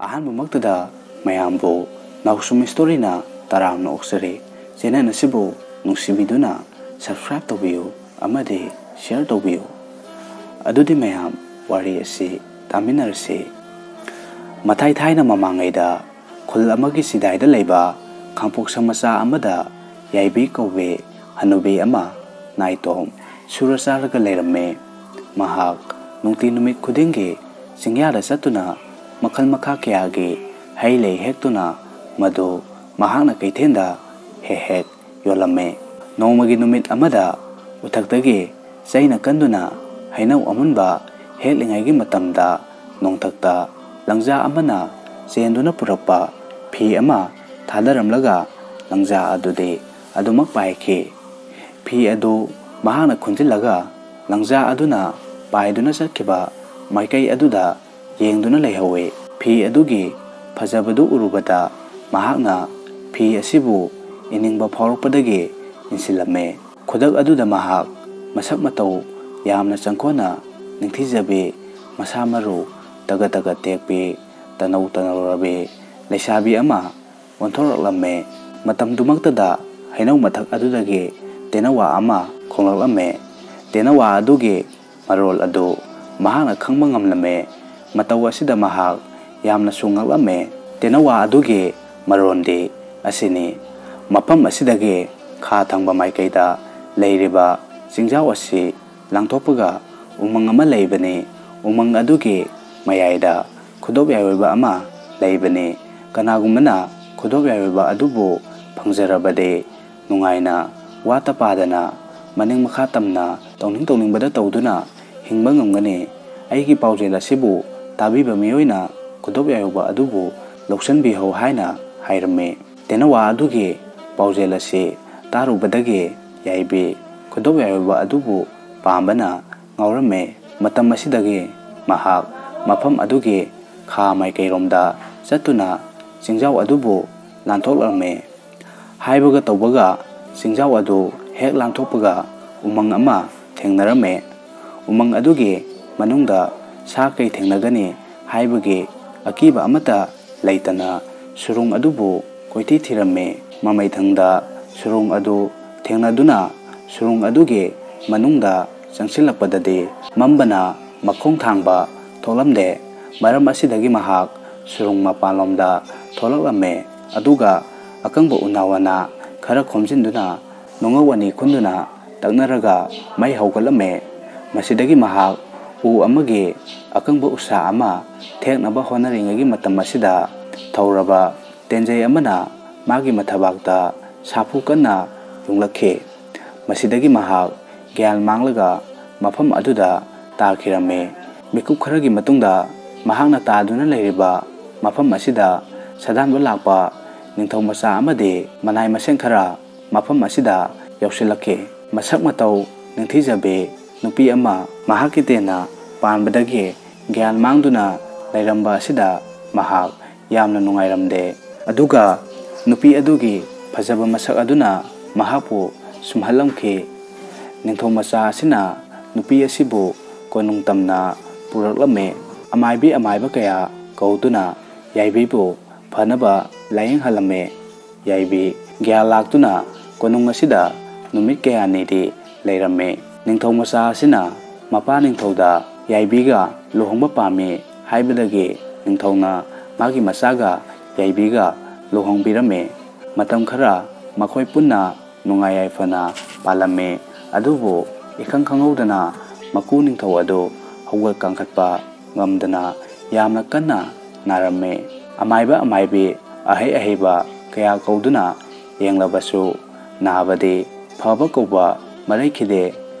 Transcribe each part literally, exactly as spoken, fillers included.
ꯑꯍꯥꯟꯕꯃꯛꯇꯗ ꯃꯌꯥꯝꯕꯨ ꯅꯥꯎꯁꯨꯝ ꯁ꯭ꯇꯣꯔꯤꯅ ꯇꯔꯥꯝꯅ ꯑꯣꯛꯆꯔꯤ꯫ ꯆꯦꯅꯦꯜ ꯑꯁꯤꯕꯨ ꯅꯨꯡꯁꯤꯕꯤꯗꯨꯅ ꯁꯕꯁꯀ꯭ꯔꯥꯏꯕ ꯇꯧꯕꯤꯌꯨ ꯑꯃꯗꯤ ꯁꯤꯌꯔ ꯇꯧꯕꯤꯌꯨ꯫ ꯑꯗꯨꯗꯤ ꯃꯌꯥꯝ, ꯋꯥꯔꯤ ꯑꯁꯤ ꯇꯥꯃꯤꯟꯅꯔꯁꯤ꯫ ꯃꯊꯥꯏ ꯊꯥꯏꯅ ꯃꯃꯥꯡꯉꯩꯗ ꯈꯨꯜ ꯑꯃꯒꯤ ꯆꯤꯗꯥꯏꯗ ꯂꯩꯕ ꯈꯥꯡꯄꯣꯛꯁꯪ ꯃꯆꯥ ꯑꯃꯗ ꯌꯥꯏꯕꯤ ꯀꯧꯕꯤ ꯍꯅꯨꯕꯤ ꯑꯃ ꯅꯥꯏꯇꯣꯝ ꯁꯨꯔ ꯆꯥꯔꯒ ꯂꯩꯔꯝꯃꯤ꯫ ꯃꯍꯥꯛ ꯅꯨꯡꯇꯤ ꯅꯨꯃꯤꯠ ꯈꯨꯗꯤꯡꯒꯤ ꯆꯤꯡꯌꯥꯗ ꯆꯠꯇꯨꯅ ꯃꯈꯜ ꯃꯈꯥ ꯀꯌꯥꯒꯤ ꯍꯩ ꯂꯩ ꯍꯦꯛꯇꯨꯅ ꯃꯗꯨ ꯃꯍꯥꯛꯅ ꯀꯩꯊꯦꯜꯗ ꯍꯦꯛ ꯍꯦꯛ ꯌꯣꯜꯂꯝꯃꯤ꯫ ꯅꯣꯡꯃꯒꯤ ꯅꯨꯃꯤꯠ ꯑꯃꯗ ꯎꯊꯛꯇꯒꯤ ꯆꯩꯅ ꯀꯟꯗꯨꯅ ꯍꯩꯅꯧ ꯑꯃꯨꯟꯕ ꯍꯦꯛꯂꯤꯉꯩꯒꯤ ꯃꯇꯝꯗ, ꯅꯣꯡꯊꯛꯇ ꯂꯪꯖꯥ ꯑꯃꯅ ꯆꯦꯟꯗꯨꯅ ꯄꯨꯔꯛꯄ ꯐꯤ ꯑꯃ ꯊꯥꯗꯔꯝꯂꯒ, ꯂꯪꯖꯥ ꯑꯗꯨꯗꯤ ꯑꯗꯨꯃꯛ ꯄꯥꯏꯈꯤ꯫ ꯐꯤ ꯑꯗꯨ ꯃꯍꯥꯛꯅ ꯈꯨꯟꯖꯤꯜꯂꯒ, ꯂꯪꯖꯥ ꯑꯗꯨꯅ ꯄꯥꯏꯗꯨꯅ ꯆꯠꯈꯤꯕ ꯃꯥꯏꯀꯩ ꯑꯗꯨꯗ ꯌꯦꯡꯗꯨꯅ ꯂꯩꯍꯧꯏ꯫ ꯐꯤ ꯑꯗꯨꯒꯤ ꯐꯖꯕꯗꯨ ꯎꯔꯨꯕꯗ ꯃꯍꯥꯛꯅ ꯐꯤ ꯑꯁꯤꯕꯨ ꯏꯅꯤꯡꯕ ꯐꯥꯎꯔꯛꯄꯗꯒꯤ ꯏꯟꯁꯤꯜꯂꯝꯃꯦ꯫ ꯈꯨꯗꯛ ꯑꯗꯨꯗ ꯃꯍꯥꯛ ꯃꯁꯛ ꯃꯇꯧ ꯌꯥꯝꯅ ꯆꯪꯈꯣꯟꯅ ꯅꯤꯡꯊꯤꯖꯕꯤ, ꯃꯁꯥ ꯃꯔꯨ ꯇꯒꯠ ꯇꯒꯠ ꯇꯦꯛꯄꯤ, ꯇꯅꯧ ꯇꯅꯧꯔꯕꯤ ꯂꯩꯁꯥꯕꯤ ꯑꯃ ꯑꯣꯟꯊꯣꯔꯛꯂꯝꯃꯦ꯫ ꯃꯇꯝꯗꯨꯃꯛꯇꯗ ꯍꯩꯅꯧ ꯃꯊꯛ ꯑꯗꯨꯗꯒꯤ ꯇꯦꯅꯋꯥ ꯑꯃ ꯈꯣꯡꯂꯛꯂꯝꯃꯦ꯫ ꯇꯦꯅꯋꯥ ꯑꯗꯨꯒꯤ ꯃꯔꯣꯜ ꯑꯗꯨ ꯃꯍꯥꯛꯅ ꯈꯪꯕ ꯉꯝꯂꯝꯃꯦ꯫ ꯃꯇꯧ ꯑꯁꯤꯗ ꯃꯍꯥꯛ ꯌꯥꯝꯅꯁꯨ ꯉꯛꯂꯝꯃꯦ꯫ ꯇꯦꯅꯋꯥ ꯑꯗꯨꯒꯤ ꯃꯔꯣꯟꯗꯤ ꯑꯁꯤꯅꯤ: "ꯃꯐꯝ ꯑꯁꯤꯗꯒꯤ ꯈꯥ ꯊꯪꯕ ꯃꯥꯏꯀꯩꯗ ꯂꯩꯔꯤꯕ ꯆꯤꯡꯖꯥꯎ ꯑꯁꯤ ꯂꯥꯟꯊꯣꯛꯄꯒ ꯎꯃꯪ ꯑꯃ ꯂꯩꯕꯅꯤ꯫ ꯎꯃꯪ ꯑꯗꯨꯒꯤ ꯃꯌꯥꯏꯗ ꯈꯨꯗꯣꯞ ꯌꯥꯏꯑꯣꯏꯕ ꯑꯃ ꯂꯩꯕꯅꯤ꯫ ꯀꯅꯥꯒꯨꯝꯕꯅ ꯈꯨꯗꯣꯞ ꯌꯥꯏꯑꯣꯏꯕ ꯑꯗꯨꯕꯨ ꯐꯪꯖꯔꯕꯗꯤ ꯅꯨꯡꯉꯥꯏꯅ, ꯋꯥꯠꯇ ꯄꯥꯗꯅ, ꯃꯅꯤꯡ ꯃꯈꯥ ꯇꯝꯅ, ꯇꯧꯅꯤꯡ ꯇꯧꯅꯤꯡꯕꯗ ꯇꯧꯗꯨꯅ ꯍꯤꯡꯕ ꯉꯝꯒꯅꯤ꯫ ꯑꯩꯒꯤ ꯄꯥꯎꯖꯦꯜ ꯑꯁꯤꯕꯨ ꯇꯥꯕꯤꯕ ꯃꯤꯑꯣꯏꯅ ꯈꯨꯗꯣꯞ ꯌꯥꯏꯑꯣꯏꯕ ꯑꯗꯨꯕꯨ ꯂꯧꯁꯤꯟꯕꯤꯍꯧ" ꯍꯥꯏꯅ ꯍꯥꯏꯔꯝꯃꯤ꯫ ꯇꯦꯅꯋꯥ ꯑꯗꯨꯒꯤ ꯄꯥꯎꯖꯦꯜ ꯑꯁꯤ ꯇꯥꯔꯨꯕꯗꯒꯤ ꯌꯥꯏꯕꯤ ꯈꯨꯗꯣꯞ ꯌꯥꯏꯑꯣꯏꯕ ꯑꯗꯨꯕꯨ ꯄꯥꯝꯕꯅ ꯉꯥꯎꯔꯝꯃꯦ꯫ ꯃꯇꯝ ꯑꯁꯤꯗꯒꯤ ꯃꯍꯥꯛ ꯃꯐꯝ ꯑꯗꯨꯒꯤ ꯈꯥ ꯃꯥꯏꯀꯩꯔꯣꯝꯗ ꯆꯠꯇꯨꯅ ꯆꯤꯡꯖꯥꯎ ꯑꯗꯨꯕꯨ ꯂꯥꯟꯊꯣꯛꯂꯝꯃꯦ꯫ ꯍꯥꯏꯕꯒ ꯇꯧꯕꯒ ꯆꯤꯡꯖꯥꯎ ꯑꯗꯨ ꯍꯦꯛ ꯂꯥꯟꯊꯣꯛꯄꯒ ꯎꯃꯪ ꯑꯃ ꯊꯦꯡꯅꯔꯝꯃꯦ꯫ ꯎꯃꯪ ꯑꯗꯨꯒꯤ ꯃꯅꯨꯡꯗ ꯁꯥ ꯀꯩ ꯊꯦꯡꯅꯒꯅꯤ ꯍꯥꯏꯕꯒꯤ ꯑꯀꯤꯕ ꯑꯃꯠꯇ ꯂꯩꯇꯅ ꯁꯨꯔꯨꯡ ꯑꯗꯨꯕꯨ ꯀꯣꯏꯊꯤ ꯊꯤꯔꯝꯃꯤ꯫ ꯃꯃꯩꯊꯪꯗ ꯁꯨꯔꯨꯡ ꯑꯗꯨ ꯊꯦꯡꯅꯗꯨꯅ ꯁꯨꯔꯨꯡ ꯑꯗꯨꯒꯤ ꯃꯅꯨꯡꯗ ꯆꯪꯁꯤꯜꯂꯛꯄꯗꯗꯤ ꯃꯝꯕꯅ ꯃꯈꯣꯡ ꯊꯥꯡꯕ ꯊꯣꯛꯂꯝꯗꯦ꯫ ꯃꯔꯝ ꯑꯁꯤꯗꯒꯤ ꯃꯍꯥꯛ ꯁꯨꯔꯨꯡ ꯃꯄꯥꯟꯂꯣꯝꯗ ꯊꯣꯛꯂꯛꯂꯝꯃꯦ꯫ ꯑꯗꯨꯒ ꯑꯀꯪꯕ ꯎꯅꯥꯋꯥꯅ ꯈꯔ ꯈꯣꯝꯖꯤꯟꯗꯨꯅ ꯅꯨꯡꯉꯧ ꯑꯅꯤ ꯈꯨꯟꯗꯨꯅ ꯇꯛꯅꯔꯒ ꯃꯩ ꯍꯧꯒꯠꯂꯝꯃꯦ꯫ ꯃꯁꯤꯗꯒꯤ ꯃꯍꯥꯛ ꯎ ꯑꯃꯒꯤ ꯑꯀꯪꯕ ꯎꯁꯥ ꯑꯃ ꯊꯦꯛꯅꯕ ꯍꯣꯠꯅꯔꯤꯉꯩꯒꯤ ꯃꯇꯝ ꯑꯁꯤꯗ ꯊꯧꯔꯕ ꯇꯦꯟꯖꯩ ꯑꯃꯅ ꯃꯥꯒꯤ ꯃꯊꯕꯥꯛꯇ ꯁꯥꯐꯨ ꯀꯟꯅ ꯌꯨꯡꯂꯛꯈꯤ꯫ ꯃꯁꯤꯗꯒꯤ ꯃꯍꯥꯛ ꯒ꯭ꯌꯥꯟ ꯃꯥꯡꯂꯒ ꯃꯐꯝ ꯑꯗꯨꯗ ꯇꯥꯈꯤꯔꯝꯃꯤ꯫ ꯃꯤꯀꯨꯞ ꯈꯔꯒꯤ ꯃꯇꯨꯡꯗ ꯃꯍꯥꯛꯅ ꯇꯥꯗꯨꯅ ꯂꯩꯔꯤꯕ ꯃꯐꯝ ꯑꯁꯤꯗ ꯁꯥꯗꯥꯟꯕ ꯂꯥꯛꯄ ꯅꯤꯡꯊꯧ ꯃꯆꯥ ꯑꯃꯗꯤ ꯃꯅꯥꯏ ꯃꯁꯦꯟ ꯈꯔ ꯃꯐꯝ ꯑꯁꯤꯗ ꯌꯧꯁꯤꯜꯂꯛꯈꯤ꯫ ꯃꯁꯛ ꯃꯇꯧ ꯅꯤꯡꯊꯤꯖꯕꯤ ꯅꯨꯄꯤ ꯑꯃ ꯃꯍꯥꯛꯀꯤ ꯇꯦꯟꯅ ꯄꯥꯟꯕꯗꯒꯤ ꯒ꯭ꯌꯥꯟ ꯃꯥꯡꯗꯨꯅ ꯂꯩꯔꯝꯕ ꯑꯁꯤꯗ ꯃꯍꯥꯛ ꯌꯥꯝꯅ ꯅꯨꯡꯉꯥꯏꯔꯝꯗꯦ꯫ ꯑꯗꯨꯒ ꯅꯨꯄꯤ ꯑꯗꯨꯒꯤ ꯐꯖꯕ ꯃꯁꯛ ꯑꯗꯨꯅ ꯃꯍꯥꯛꯄꯨ ꯁꯨꯝꯍꯠꯂꯝꯈꯤ꯫ ꯅꯤꯡꯊꯧ ꯃꯆꯥ ꯑꯁꯤꯅ ꯅꯨꯄꯤ ꯑꯁꯤꯕꯨ ꯀꯣꯅꯨꯡ ꯇꯝꯅ ꯄꯨꯔꯛꯂꯝꯃꯤ꯫ ꯑꯃꯥꯏꯕꯤ ꯑꯃꯥꯏꯕ ꯀꯌꯥ ꯀꯧꯗꯨꯅ ꯌꯥꯏꯕꯤꯕꯨ ꯐꯅꯕ ꯂꯥꯌꯦꯡꯍꯜꯂꯝꯃꯤ꯫ ꯌꯥꯏꯕꯤ ꯒ꯭ꯌꯥꯟ ꯂꯥꯛꯇꯨꯅ ꯀꯣꯅꯨꯡ ꯑꯁꯤꯗ ꯅꯨꯃꯤꯠ ꯀꯌꯥꯅꯤꯗꯤ ꯂꯩꯔꯝꯃꯤ꯫ ꯅꯤꯡꯊꯧ ꯃꯆꯥ ꯑꯁꯤꯅ ꯃꯄꯥ ꯅꯤꯡꯊꯧꯗ ꯌꯥꯏꯕꯤꯒ ꯂꯨꯍꯣꯡꯕ ꯄꯥꯝꯃꯤ ꯍꯥꯏꯕꯗꯒꯤ ꯅꯤꯡꯊꯧꯅ ꯃꯥꯒꯤ ꯃꯆꯥꯒ ꯌꯥꯏꯕꯤꯒ ꯂꯨꯍꯣꯡꯕꯤꯔꯝꯃꯤ꯫ ꯃꯇꯝ ꯈꯔ ꯃꯈꯣꯏ ꯄꯨꯟꯅ ꯅꯨꯡꯉꯥꯏ ꯌꯥꯏꯐꯅ ꯄꯥꯜꯂꯝꯃꯤ꯫ ꯑꯗꯨꯕꯨ ꯏꯈꯪ ꯈꯪꯍꯧꯗꯅ ꯃꯀꯨ ꯅꯤꯡꯊꯧ ꯑꯗꯨ ꯍꯧꯒꯠ ꯀꯥꯡꯈꯠꯄ ꯉꯝꯗꯅ ꯌꯥꯝꯅ ꯀꯟꯅ ꯅꯥꯔꯝꯃꯤ꯫ ꯑꯃꯥꯏꯕ ꯑꯃꯥꯏꯕꯤ ꯑꯍꯩ ꯑꯍꯩꯕ ꯀꯌꯥ ꯀꯧꯗꯨꯅ ꯌꯦꯡꯂꯕꯁꯨ ꯅꯥꯕꯗꯤ ꯐꯕ ꯀꯧꯕ ꯃꯔꯩꯈꯤꯗꯦ꯫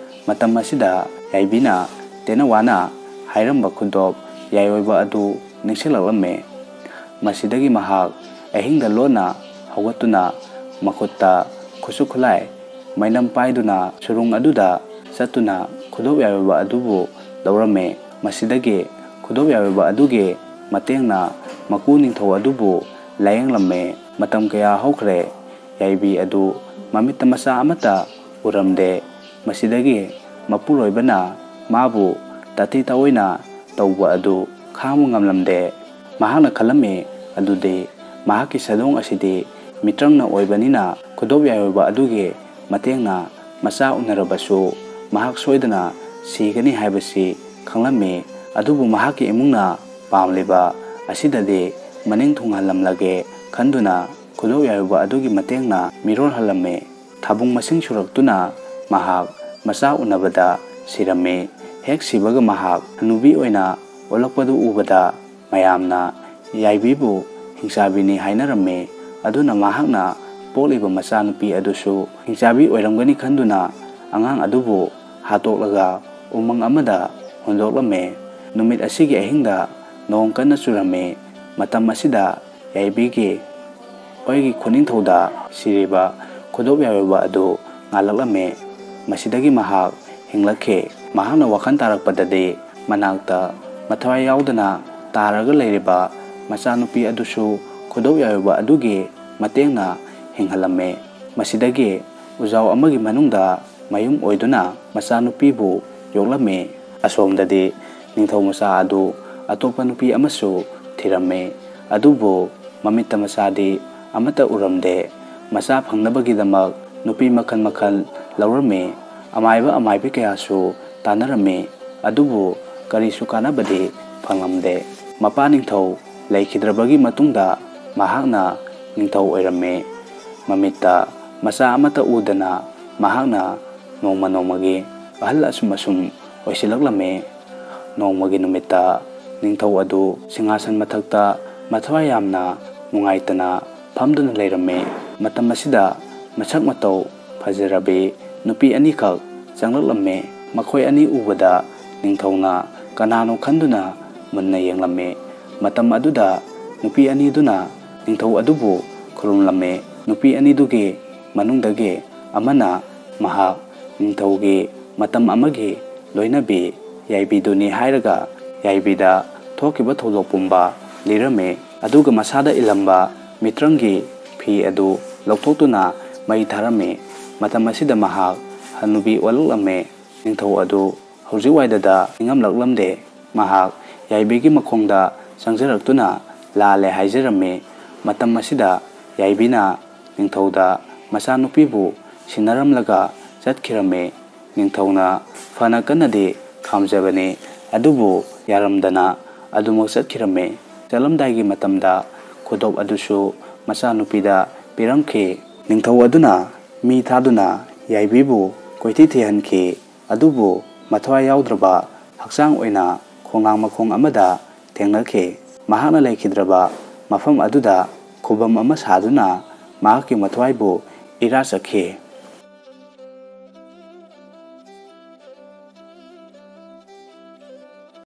ꯃꯇꯝ ꯑꯁꯤꯗ ꯌꯥꯏꯕꯤꯅ ꯇꯦꯅꯋꯥꯅ ꯍꯥꯏꯔꯝꯕ ꯈꯨꯗꯣꯞ ꯌꯥꯏꯑꯣꯏꯕ ꯑꯗꯨ ꯅꯤꯡꯁꯤꯡꯂꯛꯂꯝꯃꯤ꯫ ꯃꯁꯤꯗꯒꯤ ꯃꯍꯥꯛ ꯑꯍꯤꯡꯗ ꯂꯣꯟꯅ ꯍꯧꯒꯠꯇꯨꯅ ꯃꯈꯨꯠꯇ ꯈꯨꯠꯁꯨ ꯈꯨꯠꯂꯥꯏ ꯃꯩꯅꯝ ꯄꯥꯏꯗꯨꯅ ꯁꯨꯔꯨꯡ ꯑꯗꯨꯗ ꯆꯠꯇꯨꯅ ꯈꯨꯗꯣꯞ ꯌꯥꯏꯑꯣꯏꯕ ꯑꯗꯨꯕꯨ ꯂꯧꯔꯝꯃꯤ꯫ ꯃꯁꯤꯗꯒꯤ ꯈꯨꯗꯣꯞ ꯌꯥꯏꯑꯣꯏꯕ ꯑꯗꯨꯒꯤ ꯃꯇꯦꯡꯅ ꯃꯀꯨ ꯅꯤꯡꯊꯧ ꯑꯗꯨꯕꯨ ꯂꯥꯌꯦꯡꯂꯝꯃꯤ꯫ ꯃꯇꯝ ꯀꯌꯥ ꯍꯧꯈ꯭ꯔꯦ꯫ ꯌꯥꯏꯕꯤ ꯑꯗꯨ ꯃꯃꯤꯠꯇ ꯃꯆꯥ ꯑꯃꯠꯇ ꯎꯔꯝꯗꯦ꯫ ꯃꯁꯤꯗꯒꯤ ꯃꯄꯨꯔꯣꯏꯕꯅ ꯃꯥꯕꯨ ꯇꯥꯊꯤ ꯇꯥꯑꯣꯏꯅ ꯇꯧꯕ ꯑꯗꯨ ꯈꯥꯡꯕ ꯉꯝꯂꯝꯗꯦ꯫ ꯃꯍꯥꯛꯅ ꯈꯜꯂꯝꯃꯤ ꯑꯗꯨꯗꯤ ꯃꯍꯥꯛꯀꯤ ꯁꯥꯗꯣꯡ ꯑꯁꯤꯗꯤ ꯃꯤꯇ꯭ꯔꯪꯅ ꯑꯣꯏꯕꯅꯤꯅ ꯈꯨꯗꯣꯞ ꯌꯥꯏꯑꯣꯏꯕ ꯑꯗꯨꯒꯤ ꯃꯇꯦꯡꯅ ꯃꯆꯥ ꯎꯅꯔꯕꯁꯨ ꯃꯍꯥꯛ ꯁꯣꯏꯗꯅ ꯁꯤꯒꯅꯤ ꯍꯥꯏꯕꯁꯤ ꯈꯪꯂꯝꯃꯤ꯫ ꯑꯗꯨꯕꯨ ꯃꯍꯥꯛꯀꯤ ꯏꯃꯨꯡꯅ ꯄꯥꯝꯂꯤꯕ ꯑꯁꯤꯗꯗꯤ ꯃꯅꯤꯡ ꯊꯨꯡꯍꯜꯂꯝꯂꯒꯦ ꯈꯟꯗꯨꯅ ꯈꯨꯗꯣꯞ ꯌꯥꯏꯑꯣꯏꯕ ꯑꯗꯨꯒꯤ ꯃꯇꯦꯡꯅ ꯃꯤꯔꯣꯜꯍꯜꯂꯝꯃꯤ꯫ ꯊꯥꯕꯨꯡ ꯃꯁꯤꯡ ꯁꯨꯔꯛꯇꯨꯅ ꯃꯍꯥꯛ ꯃꯆꯥ ꯎꯅꯕꯗ ꯁꯤꯔꯝꯃꯤ꯫ ꯍꯦꯛ ꯁꯤꯕꯒ ꯃꯍꯥꯛ ꯍꯅꯨꯕꯤ ꯑꯣꯏꯅ ꯑꯣꯜꯂꯛꯄꯗꯨ ꯎꯕꯗ ꯃꯌꯥꯝꯅ ꯌꯥꯏꯕꯤꯕꯨ ꯍꯤꯡꯆꯥꯕꯤꯅꯤ ꯍꯥꯏꯅꯔꯝꯃꯤ꯫ ꯑꯗꯨꯅ ꯃꯍꯥꯛꯅ ꯄꯣꯛꯂꯤꯕ ꯃꯆꯥꯅꯨꯄꯤ ꯑꯗꯨꯁꯨ ꯍꯤꯡꯆꯥꯕꯤ ꯑꯣꯏꯔꯝꯒꯅꯤ ꯈꯟꯗꯨꯅ ꯑꯉꯥꯡ ꯑꯗꯨꯕꯨ ꯍꯥꯠꯇꯣꯛꯂꯒ ꯎꯃꯪ ꯑꯃꯗ ꯍꯨꯟꯗꯣꯛꯂꯝꯃꯤ꯫ ꯅꯨꯃꯤꯠ ꯑꯁꯤꯒꯤ ꯑꯍꯤꯡꯗ ꯅꯣꯡ ꯀꯟꯅ ꯆꯨꯔꯝꯃꯤ꯫ ꯃꯇꯝ ꯑꯁꯤꯗ ꯌꯥꯏꯕꯤꯒꯤ ꯑꯣꯏꯒꯤ ꯈꯨꯅꯤꯡꯊꯧꯗ ꯁꯤꯔꯤꯕ ꯈꯨꯗꯣꯞ ꯌꯥꯏꯑꯣꯏꯕ ꯑꯗꯨ ꯉꯥꯜꯂꯛꯂꯝꯃꯤ꯫ ꯃꯁꯤꯗꯒꯤ ꯃꯍꯥꯛ ꯍꯤꯡꯂꯛꯈꯤ꯫ ꯃꯍꯥꯛꯅ ꯋꯥꯈꯜ ꯇꯥꯔꯛꯄꯗꯗꯤ ꯃꯅꯥꯛꯇ ꯃꯊ꯭ꯋꯥꯏ ꯌꯥꯎꯗꯅ ꯇꯥꯔꯒ ꯂꯩꯔꯤꯕ ꯃꯆꯥꯅꯨꯄꯤ ꯑꯗꯨꯁꯨ ꯈꯨꯗꯣꯞ ꯌꯥꯏꯑꯣꯏꯕ ꯑꯗꯨꯒꯤ ꯃꯇꯦꯡꯅ ꯍꯤꯡꯍꯜꯂꯝꯃꯤ꯫ ꯃꯁꯤꯗꯒꯤ ꯎꯖꯥꯎ ꯑꯃꯒꯤ ꯃꯅꯨꯡꯗ ꯃꯌꯨꯝ ꯑꯣꯏꯗꯨꯅ ꯃꯆꯥꯅꯨꯄꯤꯕꯨ ꯌꯣꯛꯂꯝꯃꯤ꯫ ꯑꯁꯣꯝꯗꯗꯤ ꯅꯤꯡꯊꯧ ꯃꯆꯥ ꯑꯗꯨ ꯑꯇꯣꯞꯄ ꯅꯨꯄꯤ ꯑꯃꯁꯨ ꯊꯤꯔꯝꯃꯤ꯫ ꯑꯗꯨꯕꯨ ꯃꯃꯤꯠꯇ ꯃꯆꯥꯗꯤ ꯑꯃꯠꯇ ꯎꯔꯝꯗꯦ꯫ ꯃꯆꯥ ꯐꯪꯅꯕꯒꯤꯗꯃꯛ ꯅꯨꯄꯤ ꯃꯈꯜ ꯃꯈꯜ ꯂꯧꯔꯝꯃꯤ꯫ ꯑꯃꯥꯏꯕ ꯑꯃꯥꯏꯕꯤ ꯀꯌꯥꯁꯨ ꯇꯥꯟꯅꯔꯝꯃꯤ꯫ ꯑꯗꯨꯕꯨ ꯀꯔꯤꯁꯨ ꯀꯥꯟꯅꯕꯗꯤ ꯐꯪꯂꯝꯗꯦ꯫ ꯃꯄꯥ ꯅꯤꯡꯊꯧ ꯂꯩꯈꯤꯗ꯭ꯔꯕꯒꯤ ꯃꯇꯨꯡꯗ ꯃꯍꯥꯛꯅ ꯅꯤꯡꯊꯧ ꯑꯣꯏꯔꯝꯃꯤ꯫ ꯃꯃꯤꯠꯇ ꯃꯆꯥ ꯑꯃꯠꯇ ꯎꯗꯅ ꯃꯍꯥꯛꯅ ꯅꯣꯡꯃ ꯅꯣꯡꯃꯒꯤ ꯑꯍꯜ ꯑꯁꯨꯝ ꯑꯁꯨꯝ ꯑꯣꯏꯁꯤꯜꯂꯛꯂꯝꯃꯤ꯫ ꯅꯣꯡꯃꯒꯤ ꯅꯨꯃꯤꯠꯇ ꯅꯤꯡꯊꯧ ꯑꯗꯨ ꯁꯤꯡꯍꯥꯁꯟ ꯃꯊꯛꯇ ꯃꯊ꯭ꯋꯥꯏ ꯌꯥꯝꯅ ꯅꯨꯡꯉꯥꯏꯇꯅ ꯐꯝꯗꯨꯅ ꯂꯩꯔꯝꯃꯤ꯫ ꯃꯇꯝ ꯑꯁꯤꯗ ꯃꯁꯛ ꯃꯇꯧ ꯐꯖꯔꯕꯤ ꯅꯨꯄꯤ ꯑꯅꯤꯈꯛ ꯆꯪꯂꯛꯂꯝꯃꯤ꯫ ꯃꯈꯣꯏ ꯑꯅꯤ ꯎꯕꯗ ꯅꯤꯡꯊꯧꯅ ꯀꯅꯥꯅꯣ ꯈꯟꯗꯨꯅ ꯃꯨꯟꯅ ꯌꯦꯡꯂꯝꯃꯤ꯫ ꯃꯇꯝ ꯑꯗꯨꯗ ꯅꯨꯄꯤ ꯑꯅꯤꯗꯨꯅ ꯅꯤꯡꯊꯧ ꯑꯗꯨꯕꯨ ꯈꯨꯔꯨꯝꯂꯝꯃꯤ꯫ ꯅꯨꯄꯤ ꯑꯅꯤꯗꯨꯒꯤ ꯃꯅꯨꯡꯗꯒꯤ ꯑꯃꯅ ꯃꯍꯥꯛ ꯅꯤꯡꯊꯧꯒꯤ ꯃꯇꯝ ꯑꯃꯒꯤ ꯂꯣꯏꯅꯕꯤ ꯌꯥꯏꯕꯤꯗꯨꯅꯤ ꯍꯥꯏꯔꯒ ꯌꯥꯏꯕꯤꯗ ꯊꯣꯛꯈꯤꯕ ꯊꯧꯗꯣꯛ ꯄꯨꯝꯕ ꯂꯤꯔꯝꯃꯤ꯫ ꯑꯗꯨꯒ ꯃꯁꯥꯗ ꯏꯜꯂꯝꯕ ꯃꯤꯇ꯭ꯔꯪꯒꯤ ꯐꯤ ꯑꯗꯨ ꯂꯧꯊꯣꯛꯇꯨꯅ ꯃꯩ ꯊꯥꯔꯝꯃꯤ꯫ ꯃꯇꯝ ꯑꯁꯤꯗ ꯃꯍꯥꯛ ꯍꯅꯨꯕꯤ ꯑꯣꯜꯂꯛꯂꯝꯃꯤ꯫ ꯅꯤꯡꯊꯧ ꯑꯗꯨ ꯍꯧꯖꯤꯛ ꯋꯥꯏꯗꯗ ꯅꯤꯡꯉꯝꯂꯛꯂꯝꯗꯦ꯫ ꯃꯍꯥꯛ ꯌꯥꯏꯕꯤꯒꯤ ꯃꯈꯣꯡꯗ ꯆꯪꯖꯔꯛꯇꯨꯅ ꯂꯥꯜꯂꯦ ꯍꯥꯏꯖꯔꯝꯃꯤ꯫ ꯃꯇꯝ ꯑꯁꯤꯗ ꯌꯥꯏꯕꯤꯅ ꯅꯤꯡꯊꯧꯗ ꯃꯆꯥꯅꯨꯄꯤꯕꯨ ꯁꯤꯟꯅꯔꯝꯂꯒ ꯆꯠꯈꯤꯔꯝꯃꯤ꯫ ꯅꯤꯡꯊꯧꯅ ꯐꯅ ꯀꯟꯅꯗꯤ ꯈꯥꯝꯖꯕꯅꯤ, ꯑꯗꯨꯕꯨ ꯌꯥꯔꯝꯗꯅ ꯑꯗꯨꯃꯛ ꯆꯠꯈꯤꯔꯝꯃꯤ꯫ ꯆꯠꯂꯝꯗꯥꯏꯒꯤ ꯃꯇꯝꯗ ꯈꯨꯗꯣꯞ ꯑꯗꯨꯁꯨ ꯃꯆꯥꯅꯨꯄꯤꯗ ꯄꯤꯔꯝꯈꯤ꯫ ꯅꯤꯡꯊꯧ ꯑꯗꯨꯅ ꯃꯤ ꯊꯥꯗꯨꯅ ꯌꯥꯏꯕꯤꯕꯨ ꯀꯣꯏꯊꯤ ꯊꯤꯍꯟꯈꯤ꯫ ꯑꯗꯨꯕꯨ ꯃꯊ꯭ꯋꯥꯏ ꯌꯥꯎꯗ꯭ꯔꯕ ꯍꯛꯆꯥꯡ ꯑꯣꯏꯅ ꯈꯣꯡꯅꯥꯡ ꯃꯈꯣꯡ ꯑꯃꯗ ꯊꯦꯡꯅꯈꯤ꯫ ꯃꯍꯥꯛꯅ ꯂꯩꯈꯤꯗ꯭ꯔꯕ ꯃꯐꯝ ꯑꯗꯨꯗ ꯈꯨꯕꯝ ꯑꯃ ꯁꯥꯗꯨꯅ ꯃꯍꯥꯛꯀꯤ ꯃꯊ꯭ꯋꯥꯏꯕꯨ ꯏꯔꯥꯠꯆꯈꯤ꯫